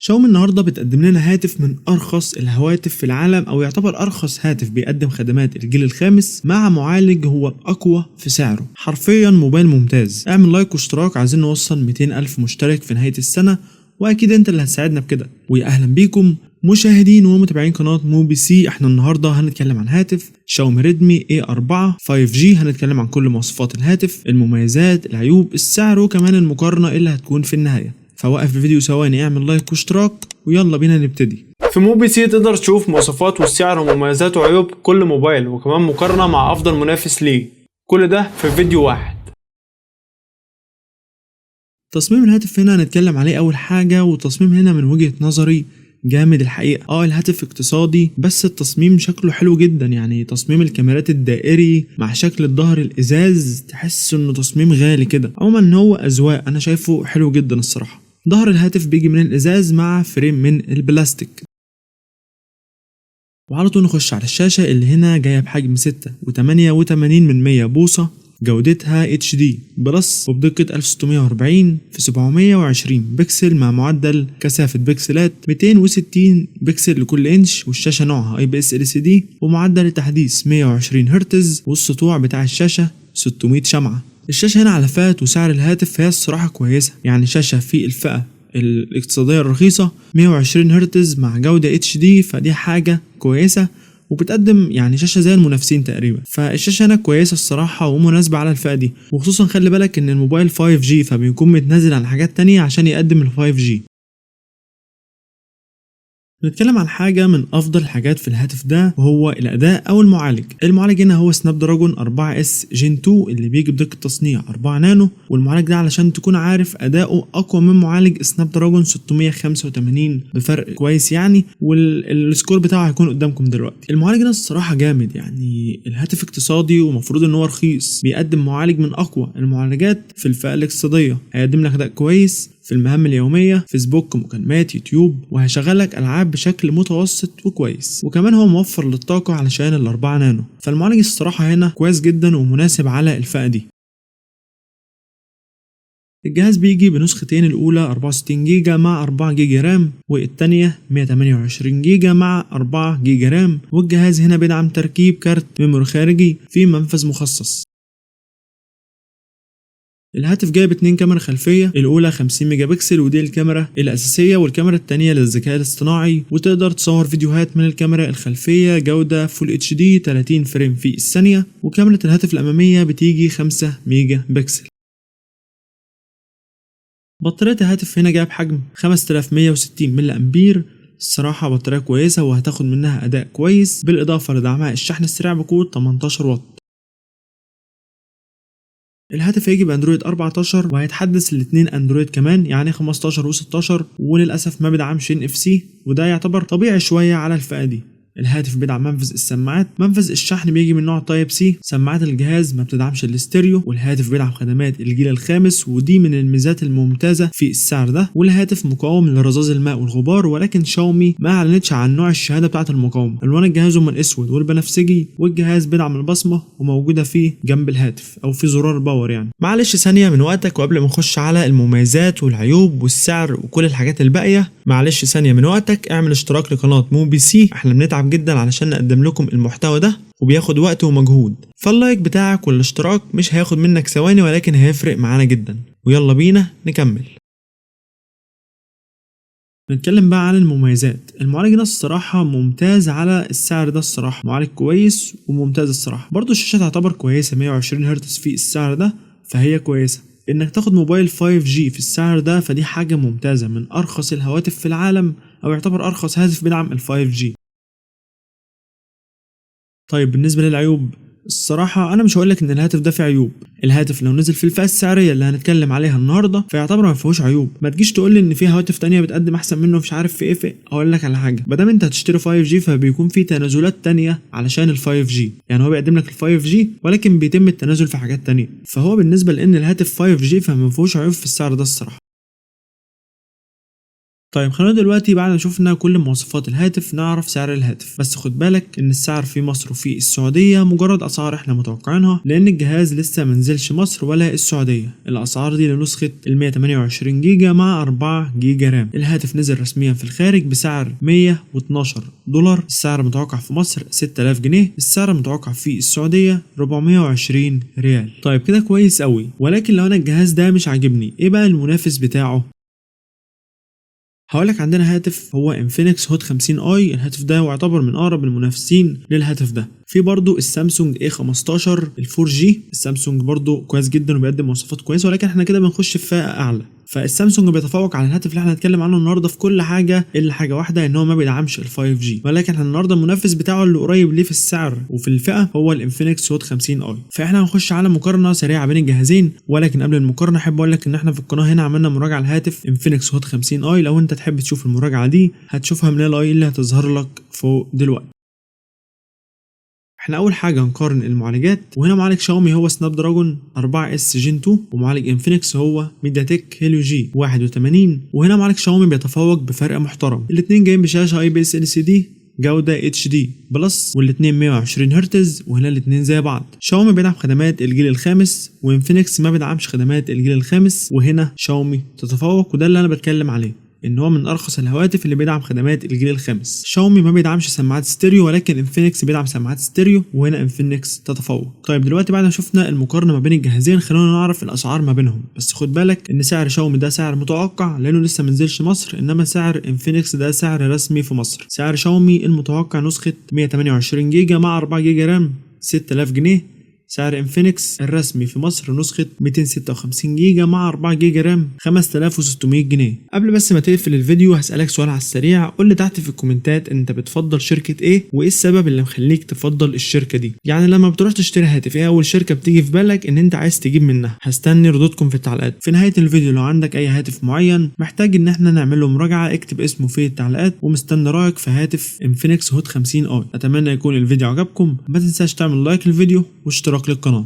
شاومي النهارده بتقدم لنا هاتف من ارخص الهواتف في العالم، او يعتبر ارخص هاتف بيقدم خدمات الجيل الخامس مع معالج هو الاقوى في سعره. حرفيا موبايل ممتاز. اعمل لايك واشتراك، عايزين نوصل 200 الف مشترك في نهاية السنة، واكيد انت اللي هتساعدنا بكده. ويا اهلا بيكم مشاهدين ومتابعين قناة موبي سي. احنا النهاردة هنتكلم عن هاتف شاومي ريدمي A4 5G. هنتكلم عن كل مواصفات الهاتف، المميزات، العيوب، السعر، وكمان المقارنة اللي هتكون في النهاية. فوقف الفيديو ثواني، اعمل لايك واشتراك، ويلا بينا نبتدي. في موبي سي تقدر تشوف مواصفات والسعر ومميزات وعيوب كل موبايل، وكمان مقارنة مع أفضل منافس ليه. كل ده في فيديو واحد. تصميم الهاتف هنا هنتكلم عليه اول حاجة، والتصميم هنا من وجهة نظري جامد الحقيقة. الهاتف اقتصادي بس التصميم شكله حلو جدا، يعني تصميم الكاميرات الدائري مع شكل الظهر الازاز تحس انه تصميم غالي كده. عموما ان هو اذواق، انا شايفه حلو جدا الصراحة. ظهر الهاتف بيجي من الازاز مع frame من البلاستيك. وعلى طول نخش على الشاشة اللي هنا جاية بحجم 6.88 بوصة، جودتها HD plus وبدقة 1640 في 720 بكسل مع معدل كثافة بكسلات 260 بكسل لكل انش، والشاشة نوعها اي بي اس ال سي دي، ومعدل التحديث 120 هرتز، والسطوع بتاع الشاشة 600 شمعة. الشاشة هنا على فئة وسعر الهاتف فهي الصراحة كويسة، يعني شاشة في الفئة الاقتصادية الرخيصة 120 هرتز مع جودة HD، فدي حاجة كويسة وبتقدم يعني شاشة زي المنافسين تقريبا. فالشاشة هنا كويسة الصراحة ومناسبة على الفئة دي، وخصوصا خلي بالك ان الموبايل 5G فبيكون متنازل عن حاجات تانية عشان يقدم ال 5G. نتكلم عن حاجة من أفضل الحاجات في الهاتف ده وهو الأداء أو المعالج. المعالج هنا هو Snapdragon 4 S Gen 2 اللي بيجي بدقة تصنيع 4 نانو، والمعالج ده علشان تكون عارف أداؤه أقوى من معالج Snapdragon 685 بفرق كويس يعني، وال score بتاعه هيكون قدامكم دلوقتي. المعالج ده الصراحة جامد، يعني الهاتف اقتصادي ومفروض ان هو رخيص، بيقدم معالج من أقوى المعالجات في الفئة الاقتصادية، هيقدم لك أداء كويس في المهام اليومية، فيسبوك، مكالمات، يوتيوب، وهيشغلك ألعاب بشكل متوسط وكويس، وكمان هو موفر للطاقة علشان الأربعة نانو. فالمعالج الصراحة هنا كويس جدا ومناسب على الفئة دي. الجهاز بيجي بنسختين، الأولى 64 جيجا مع 4 جيجا RAM، والتانية 128 جيجا مع 4 جيجا RAM. والجهاز هنا بيدعم تركيب كارت memory خارجي في منفذ مخصص. الهاتف جايب اتنين كاميرا خلفية، الأولى 50 ميجا بكسل ودي الكاميرا الأساسية، والكاميرا التانية للذكاء الاصطناعي، وتقدر تصور فيديوهات من الكاميرا الخلفية جودة full HD 30 frame في الثانية. وكاميرا الهاتف الأمامية بتيجي 5 ميجا بكسل. بطارية الهاتف هنا جاية بحجم 5160 ملي أمبير، الصراحة بطارية كويسة وهتاخد منها أداء كويس، بالإضافة لدعمها الشحن السريع بقوة 18 واط. الهاتف هيجي باندرويد 14 وهيتحدث الاتنين اندرويد كمان، يعني 15 و16، وللاسف ما بيدعمش NFC، وده يعتبر طبيعي شويه على الفئه دي. الهاتف بيدعم منفذ السماعات، منفذ الشحن بيجي من نوع Type C، سماعات الجهاز ما بتدعمش الاستيريو، والهاتف بيدعم خدمات الجيل الخامس ودي من الميزات الممتازة في السعر ده. والهاتف مقاوم لرذاذ الماء والغبار، ولكن شاومي ما اعلنتش عن نوع الشهادة بتاعة المقاومة. الوان الجهاز هما الاسود والبنفسجي، والجهاز بيدعم البصمة وموجودة فيه جنب الهاتف او في زرار power. يعني معلش ثانية من وقتك، وقبل ما نخش على المميزات والعيوب والسعر وكل الحاجات الباقية، معلش ثانية من وقتك اعمل اشتراك لقناة موبي سي. احنا بنتعب جدا علشان نقدم لكم المحتوى ده وبياخد وقت ومجهود، فال like بتاعك والاشتراك مش هياخد منك ثواني ولكن هيفرق معانا جدا. ويلا بينا نكمل. نتكلم بقى عن المميزات. المعالج ده الصراحة ممتاز على السعر ده، الصراحة معالج كويس وممتاز الصراحة. برضو الشاشة تعتبر كويسة، 120 هرتز في السعر ده فهي كويسة. انك تاخد موبايل 5G في السعر ده فدي حاجة ممتازة، من ارخص الهواتف في العالم او يعتبر ارخص هاتف بيدعم ال 5G. طيب بالنسبة للعيوب، الصراحة أنا مش هقولك إن الهاتف ده فيه عيوب. الهاتف لو نزل في الفئة السعرية اللي هنتكلم عليها النهاردة فيعتبر ما فيهوش عيوب. ما تجيش تقول لي إن في هواتف تانية بتقدم أحسن منه مش عارف في إيه في. أقول لك على حاجة، ما دام أنت هتشتري 5G فبيكون في تنازلات تانية علشان ال 5G، يعني هو بيقدم لك ال 5G ولكن بيتم التنازل في حاجات تانية. فهو بالنسبة لإن الهاتف 5G فما فيهوش عيوب في السعر ده الصراحة. طيب خلونا دلوقتي بعد ما شفنا كل مواصفات الهاتف نعرف سعر الهاتف. بس خد بالك ان السعر في مصر وفي السعودية مجرد اسعار احنا متوقعينها، لان الجهاز لسه منزلش مصر ولا السعودية. الاسعار دي لنسخة ال 128 جيجا مع 4 جيجا RAM. الهاتف نزل رسميا في الخارج بسعر $112، السعر المتوقع في مصر 6000 جنيه، السعر المتوقع في السعودية 420 ريال. طيب كده كويس قوي، ولكن لو انا الجهاز ده مش عاجبني ايه بقى المنافس بتاعه؟ هقولك عندنا هاتف هو Infinix Hot 50i، الهاتف ده يعتبر من اقرب المنافسين للهاتف ده. في برضو ال Samsung A15 ال 4G، السامسونج برضو كويس جدا وبيقدم مواصفات كويسه، ولكن احنا كده بنخش في فئة اعلى. فالسامسونج بيتفوق على الهاتف اللي احنا هنتكلم عنه النهارده في كل حاجة الا حاجة واحده، ان هو ما بيدعمش ال 5G. ولكن احنا النهارده المنافس بتاعه اللي قريب ليه في السعر وفي الفئة هو ال Infinix Hot 50i. فاحنا هنخش على مقارنة سريعة بين الجهازين، ولكن قبل المقارنة احب اقول لك ان احنا في القناة هنا عملنا مراجعه لهاتف Infinix Hot 50i. لو انت تحب تشوف المراجعة دي هتشوفها من ال i اللي هتظهر لك فوق دلوقتي. احنا اول حاجة هنقارن المعالجات، وهنا معالج شاومي هو Snapdragon 4 S Gen 2، ومعالج Infinix هو MediaTek Helio G 81، وهنا معالج شاومي بيتفوق بفرق محترم. الاثنين جايين بشاشة اي بي اس ال سي دي جوده HD plus، والاثنين 120 هرتز، وهنا الاثنين زي بعض. شاومي بيدعم خدمات الجيل الخامس، و Infinix ما بيدعمش خدمات الجيل الخامس، وهنا شاومي تتفوق، وده اللي انا بتكلم عليه ان هو من ارخص الهواتف اللي بيدعم خدمات الجيل الخامس. شاومي ما بيدعمش سماعات ستيريو، ولكن Infinix بيدعم سماعات ستيريو، وهنا Infinix تتفوق. طيب دلوقتي بعد ما شفنا المقارنة ما بين الجهازين خلونا نعرف الاسعار ما بينهم. بس خد بالك ان سعر شاومي ده سعر متوقع لانه لسه منزلش مصر، انما سعر Infinix ده سعر رسمي في مصر. سعر شاومي المتوقع نسخه 128 جيجا مع 4 جيجا RAM 6000 جنيه. سعر Infinix الرسمي في مصر نسخة 256 جيجا مع 4 جيجا RAM 5600 جنيه. قبل بس ما تقفل الفيديو هسألك سؤال على السريع، قول لي تحت في الكومنتات انت بتفضل شركة ايه وايه السبب اللي مخليك تفضل الشركة دي. يعني لما بتروح تشتري هاتف ايه اول شركة بتيجي في بالك ان انت عايز تجيب منها؟ هستني ردودكم في التعليقات. في نهاية الفيديو لو عندك اي هاتف معين محتاج ان احنا نعمل له مراجعة اكتب اسمه في التعليقات، ومستني رايك في هاتف Infinix Hot 50i. اتمنى يكون الفيديو عجبكم، ما تنساش تعمل like للفيديو واشتراك للقناة.